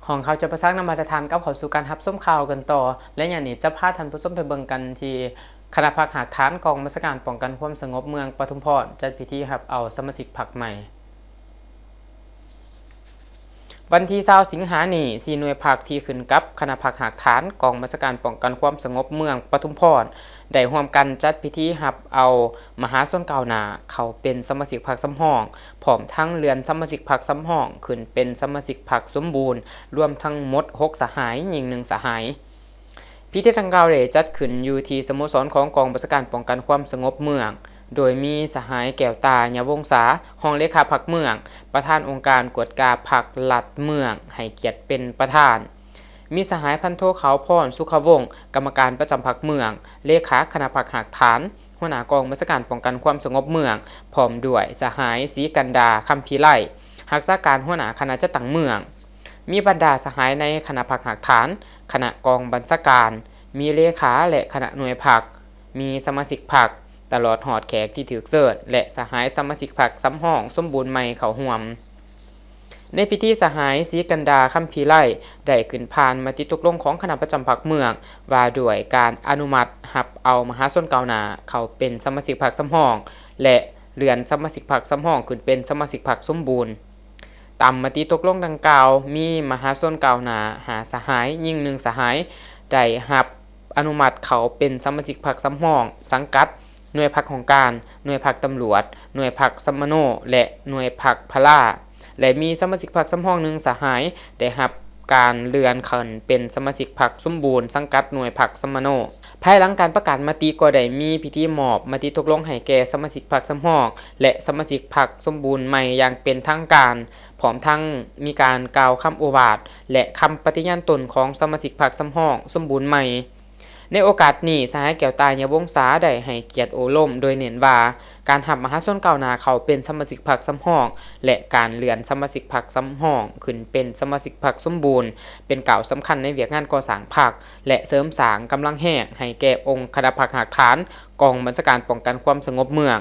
ຫ້ອງຂ່າວຈະປະສານນຳບັນດາທ່ານກັບເຂົ້າສູ່ການຮັບຊົມຂ່າວກັນຕໍ່ ແລະ ຍາມນີ້ຈະພາທ່ານຜູ້ຊົມໄປເບິ່ງກັນທີ່ຄະນະພັກຮາກຖານກອງບັນຊາການປ້ອງກັນຄວາມສະຫງົບເມືອງປະທຸມພອນ ຈັດພິທີຮັບເອົາສະມາຊິກພັກໃໝ່. ວັນທີຊາວສິງຫານີ້ ສີ່ໜ່ວຍພັກທີ່ຂຶ້ນກັບຄະນະພັກຮາກຖານກອງບັນຊາການປ້ອງກັນຄວາມສະຫງົບເມືອງປະທຸມພອນ ໄດ້ຮ່ວມກັນຈັດພິທີຮັບເອົາມະຫາຊົນກ້າວໜ້າເຂົ້າເປັນສະມາຊິກພັກສຳຮອງ ພ້ອມທັງເລື່ອນສະມາຊິກພັກສຳຮອງຂຶ້ນເປັນສະມາຊິກພັກສົມບູນ ລວມທັງໝົດຫົກສະຫາຍ, ຍິງໜຶ່ງສະຫາຍ. ພິທີດັ່ງກ່າວໄດ້ຈັດຂຶ້ນຢູ່ທີ່ສະໂມສອນຂອງກອງບັນຊາການປ້ອງກັນຄວາມສະຫງົບເມືອງ, ໂດຍມີສະຫາຍ ແກ້ວຕາ ຍະວົງສາ ຮອງເລຂາພັກເມືອງ, ປະທານອົງການກວດກາພັກລັດເມືອງ ໃຫ້ກຽດເປັນປະທານ. ມີສະຫາຍ ພັນໂທ ຂາວພອນ ສຸຂະວົງ ກຳມະການປະຈຳພັກເມືອງ, ເລຂາຄະນະພັກຮາກຖານ, ຫົວໜ້າກອງບັນຊາການປ້ອງກັນຄວາມສະຫງົບເມືອງ, ພ້ອມດ້ວຍສະຫາຍ ສີກັນດາ ຄຳພີໄລ ຮັກສາການຫົວໜ້າຄະນະຈັດຕັ້ງເມືອງ. ມີບັນດາສະຫາຍໃນຄະນະພັກຮາກຖານ, ຄະນະກອງບັນຊາການ, ມີເລຂາ ແລະ ຄະນະໜ່ວຍພັກ, ມີສະມາຊິກພັກ, ຕະຫຼອດຮອດແຂກທີ່ຖືກເຊີນ ແລະ ສະຫາຍສະມາຊິກພັກສຳຮອງສົມບູນໃໝ່ເຂົ້າຮ່ວມ. ໃນພິທີ ສະຫາຍ ສີກັນດາ ຄຳພີໄລ ໄດ້ຂຶ້ນຜ່ານມະຕິຕົກລົງຂອງຄະນະປະຈຳພັກເມືອງ ວ່າດ້ວຍການອະນຸມັດຮັບເອົາມະຫາຊົນກ້າວໜ້າເຂົ້າເປັນສະມາຊິກພັກສຳຮອງ ແລະ ເລື່ອນສະມາຊິກພັກສຳຮອງຂຶ້ນເປັນສະມາຊິກພັກສົມບູນ. ຕາມມະຕິຕົກລົງດັ່ງກ່າວ, ມີມະຫາຊົນກ້າວໜ້າຫ້າສະຫາຍ, ຍິງໜຶ່ງສະຫາຍ ໄດ້ຮັບອະນຸມັດເຂົ້າເປັນສະມາຊິກພັກສຳຮອງ ສັງກັດໜ່ວຍພັກຫ້ອງການ, ໜ່ວຍພັກຕຳຫຼວດ, ໜ່ວຍພັກສຳມະໂນ ແລະ ໜ່ວຍພັກພະລາ ແລະ ມີສະມາຊິກພັກສຳຮອງໜຶ່ງສະຫາຍ ໄດ້ຮັບການເລື່ອນຂຶ້ນເປັນສະມາຊິກພັກສົມບູນ ສັງກັດໜ່ວຍພັກສຳມະໂນ. ພາຍຫຼັງການປະກາດມະຕິ ກໍໄດ້ມີພິທີມອບມະຕິຕົກລົງໃຫ້ແກ່ສະມາຊິກພັກສຳຮອງ ແລະ ສະມາຊິກພັກສົມບູນໃໝ່ຢ່າງເປັນທາງການ, ພ້ອມທັງມີການກ່າວຄຳໂອວາດ ແລະ ຄຳປະຕິຍານຕົນຂອງສະມາຊິກພັກສຳຮອງສົມບູນໃໝ່. ໃນໂອກາດນີ້, ສະຫາຍ ແກ້ວຕາ ຍະວົງສາ ໄດ້ໃຫ້ກຽດໂອ້ລົມ ໂດຍເນັ້ນວ່າ ການຮັບມະຫາຊົນກ້າວໜ້າເຂົ້າເປັນສະມາຊິກພັກສຳຮອງ ແລະ ການເລື່ອນສະມາຊິກພັກສຳຮອງຂຶ້ນເປັນສະມາຊິກພັກສົມບູນ ເປັນກ້າວສຳຄັນໃນວຽກງານກໍ່ສ້າງພັກ ແລະ ເສີມສ້າງກຳລັງແຮງໃຫ້ແກ່ອົງຄະນະພັກຮາກຖານກອງບັນຊາການປ້ອງກັນຄວາມສະຫງົບເມືອງ.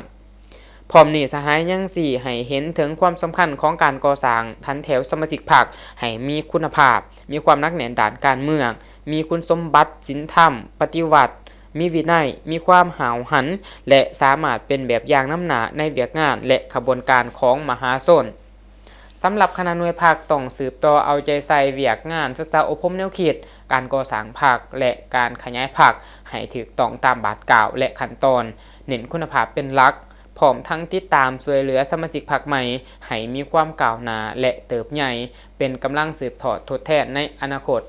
ພ້ອມນີ້, ສະຫາຍ ຍັງຊີ້ໃຫ້ເຫັນເຖິງຄວາມສຳຄັນຂອງການກໍ່ສ້າງຖັນແຖວສະມາຊິກພັກໃຫ້ມີຄຸນນະພາບ, ມີຄວາມໜັກແໜ້ນດ້ານການເມືອງ, ມີຄຸນສົມບັດສິນທຳ, ປະຕິວັດ, ມີວິໄນ, ມີຄວາມຫ້າວຫັນ ແລະ ສາມາດເປັນແບບຢ່າງນຳໜ້າໃນວຽກງານ ແລະ ຂະບວນການຂອງມະຫາຊົນ. ສຳລັບຄະນະໜ່ວຍພັກ ຕ້ອງສືບຕໍ່ເອົາໃຈໃສ່ວຽກງານສຶກສາອົບຮົມແນວຄິດ, ການກໍ່ສ້າງພັກ ແລະ ການຂະຫຍາຍພັກໃຫ້ຖືກຕ້ອງຕາມບາດກ້າວ ແລະ ຂັ້ນຕອນ, ເນັ້ນຄຸນນະພາບເປັນຫຼັກ, ພ້ອມທັງຕິດຕາມຊ່ວຍເຫຼືອສະມາຊິກພັກໃໝ່ໃຫ້ມີຄວາມກ້າວໜ້າ ແລະ ເຕີບໃຫຍ່ ເປັນກຳລັງສືບທອດທົດແທນໃນອະນາຄົດ.